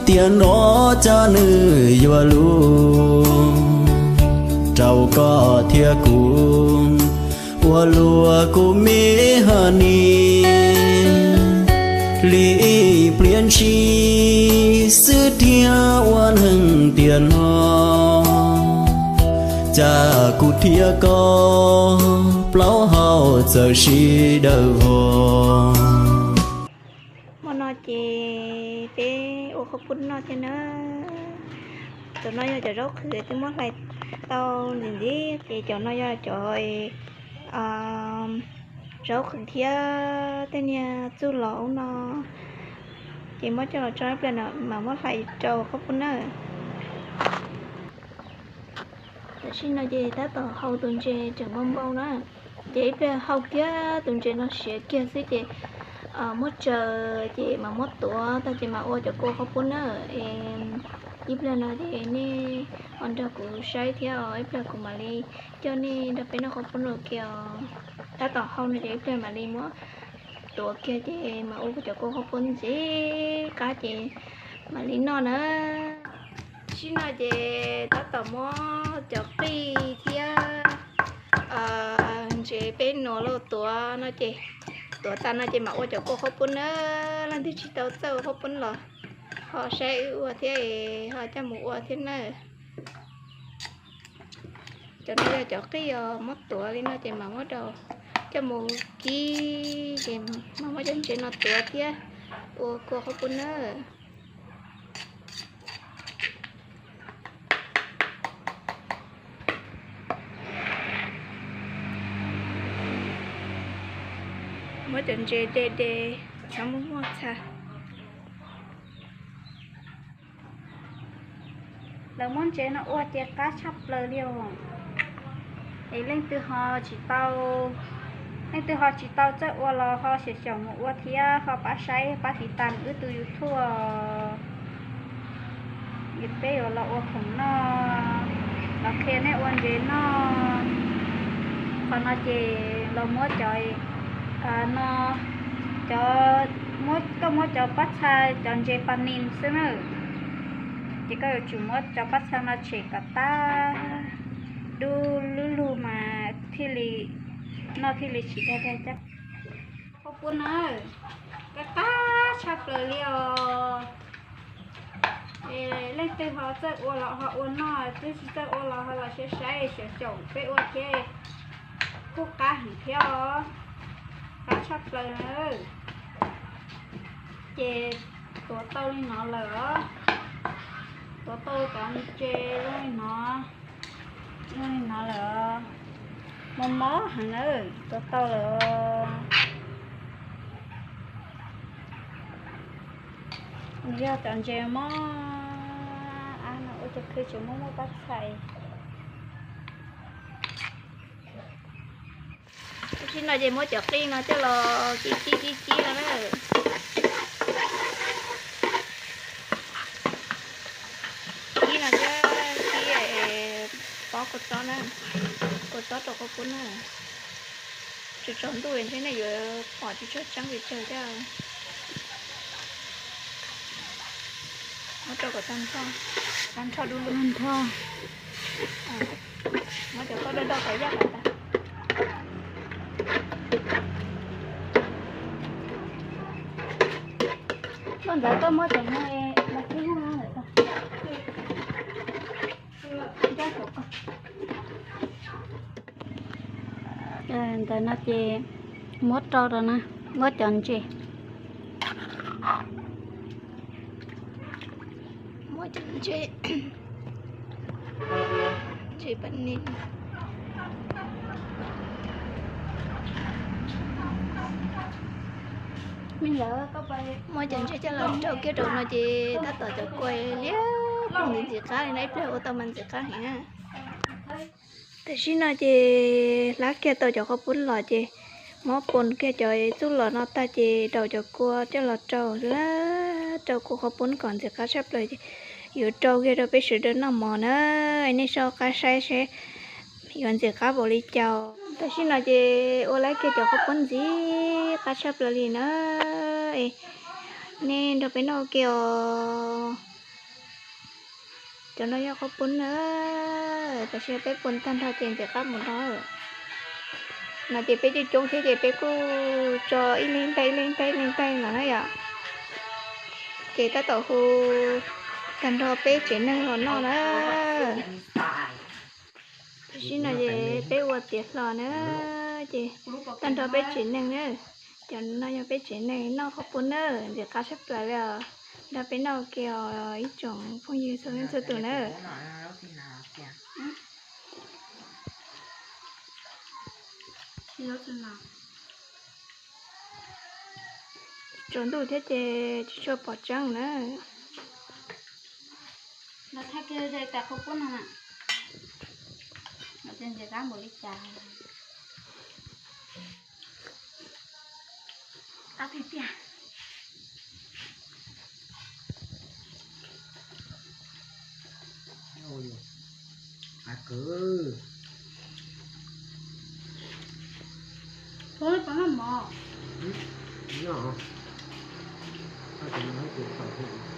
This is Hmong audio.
Tiam no cas nws yuav luv rau koj thiab kuv, ua luaj kuv me ha nis li ib pliag ntshis xwb thiab ua neeg tiam no, cas kuv thiab koj plaub hau txawm sib dawb vog. Hmo no ces peb ua qhob pub noj thiab na. Cov no yog cov zaub qhwv twb muab hlais tau ntxiv ntxiv, ces cov no yog cov zaub qhwv thiab tej niag txuj lom ub no, ces muab coj los tso ib pliag no mas muab hlais rau qhob pub na. Tam sim no ces tab tom hau tus ntses tseem npau npau na, ces ib pliag hau kiag tus ntses no siav kiag xwb ces muab tsaws ces mas muab tuav tag ces mas ua cov kua qhob pub na. Ib pliag no ces nej ho nrog kuv saib thiab os, ib pliag kuv mam li coj nej nrog peb noj qhob pub no kiag os. Tab tom hau no ces ib pliag mam li muab tuav kiag ces mas ua cov kua qhob pub ntxiv qab ces mam li noj na. Tam sim no ces tab tom muab cov qij thiab ntses peb nuav los tuav no ces, tuav tas no ces mam ua cov kua qhob pub na. Leej twg tsis tau txawj ua qhob pub los ho saib wb ua thiab ho coj mus ua thiab na. Cov no yog cov qij os, muab tuav li no ces mam muab rau coj mus kib ces mam muab cov ntses no tuav thiab ua kua qhob pub na. Muab cov ntses de de kom txhob muaj muaj txha. Lawv muab ntses no ua ces qab tshaj plaws li os. Es leej twg ho tsis tau, leej twg ho tsis tau txawj ua los ho xyaum xyaum mus ua thiab ho pab saib pab tiv tas wb tus YouTube. Peb yuav los ua khoom noj, los qhia nej ua ntses noj. Qhov no ces los muab cov no, cov, koj muab cov pab txha, cov ntses pas nis xwb na. Ces koj yuav tsum muab cov pab txha no tshem kom tag dub lub lug mas thiaj li noj thiaj li tsis dag dag caj. Qhob pub na, qab qab tshaj plaws li os. Leej twg ho txawj ua los ho ua noj, twb tsis txawj ua los ho los saib saib xyaum xyaum peb ua thiab, kuj qab heev thiab os. Qab tshaj plaws na. Ces tuav tau li no lawm os. Tuav tau cov ntses zoo li no, zoo li no lawm os. Mos mos heev na, tuav tau lawm os. Nws yog cov ntses mob ab no ua cov khw tseem muaj muaj pab txhais. Tam sim no ces muab cov qij no coj los kib kib kib kib no na. Kib no thiab kib pob kua txob na, kua txob rau qhob pub na. Tsaus ntuj ntshe nej yuav pom tsis tshua tseeb pes tsawg thiab. Muab rau kom tag nrho, tag nrho du lug nrho. Muab cov koj doj doj kom yaj kom tas. Koj ntawd koj muab cov no los kib hu no ntawm ko. Ntawm no ces muab rau rau na, muab cov ntses, muab cov ntses, ntses pas nis. Muab cov ntses coj los rau kiag rau no ces tab tom cov kua liab ploog ntxim ntxim qab li no, ib pliag ua tau mas ntxim qab heev na. Tam sim no ces hlab kiag tau cov qhob pub los ces muab pon kiag cov txuj lom no tag ces daus cov kua coj los rau, hlab rau kua qhob pub kom ntxim qab tshaj plaws ces yuav rau kiag rau peb sawv daws noj mov na. Nej soj qab saib seb yuav ntxim qab npaum li cas. Tam sim no ces ua hlab kiag cov qhob pub ntxim qab tshaj plaws li na. Nej nrog peb noj ua ke os. Cov no yog qhaub poob na, tam sim no peb pua tag nrho ces ntxim qab mus no. No ces peb coob coob thiab ces peb kuj tso ib leeg ib ntais ib leeg ib ntais ib leeg ib ntais no na yom. Ces tab tom hu tag nrho peb tsev neeg los noj na. Tam sim no ces peb ua tiav hlo na, ces tag nrho peb tsev neeg na. Cov no yog peb tsev neeg noj qhaub poob na, ntxim qab tshaj plaws li os. Nrog peb noj ua ke os ib tsoom phooj ywg txhua leej txhua tus na. Tsaus ntuj thiab ces tsis tshua pom tseeb na. Los thaij kiag zais tais qhaub poob no na, los ntxim qab npaum li cas. Qab tiag tiag. Qab kawg. Puab pom noj mov. Noj. Koj tus no tus tau thiab.